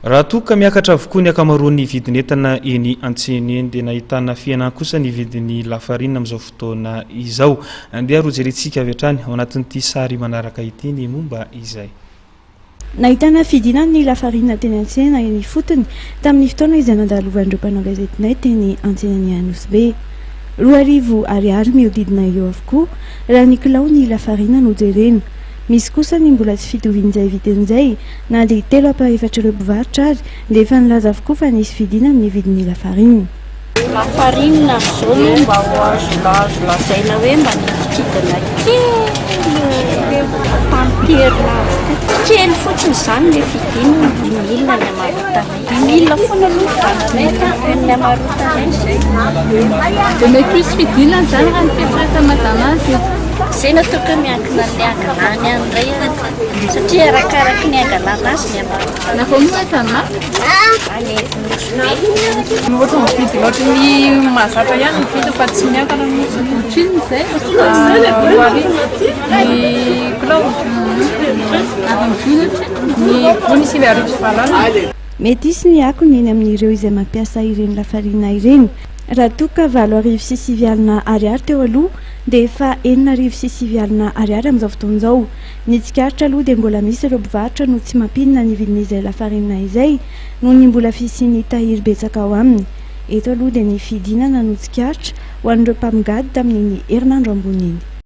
Raha toa ka miakatra avokoa ny ankamaroan'ny vidin'entana eny an-tsena eny dia nahitana fihenana kosa ny vidin'ny lafarinina amin'izao fotoana izao. Andeha ary hojerentsika avy hatrany ao anatin'ity sary manaraka ity ny momba izay. Nahitana fidinana ny lafarinina teny an-tsena eny ifotony tamin'ny fotoana izay nandalovan'ireo mpanao gazetinay teny an-tsenan'i Anosibe. 2000 ariary mihodidina eo avokoa raha ny kilao ny lafarinina no jerena. Misy kosa ny mbola tsy fitovian'izay vidiny izay na dia telo ampahefatr'ireo mpivarotra ary dia efa nilaza avokoa fa nisy fidinana ny vidin'ny lafarinina. Lafarinina amin'izao aloha mba ho azo azo lazaina hoe mba nidikidina kely tamin'ny herinandro teo. Kely fotsiny izany ilay fidinana, dimy mille ny hamarotanay. Dimy mille foana aloha vidiananay ka ny hamarotanay izay. Dia mety hisy fidinana izany raha ny fieritreretan'i madama azy. Izay no ataoko hoe miankina amin'ny angalany any indray araka satria arakaraky ny angalana azy ny hamarotanay. Na vao moa izany mafy? Any Nosy Be. Ohatry ny mividy ohatry ny mahazatra ihany ny vidiny fa tsy miakatra mihitsy. Ohatrinona izay? 2000 ny kilao. Ary ny gony ohatrinona? Ny gony 890. Mety hisy ny akony eny amin'ireo izay mampiasa ireny lafarina ireny. Raha toa ka 980 ariary teo aloha dia efa 960 ariary amin'izao fotoana izao. Ny tsikaritra aloha dia mbola misy ireo mpivarotra no tsy mampidina ny vidin'izay lafarinina izay noho ny mbola fisian'ny tahiry betsaka ao aminy. Eto aloha dia ny fidinana no tsikaritra ho an'ireo mpamongady tamin'iny herinandro ambony iny.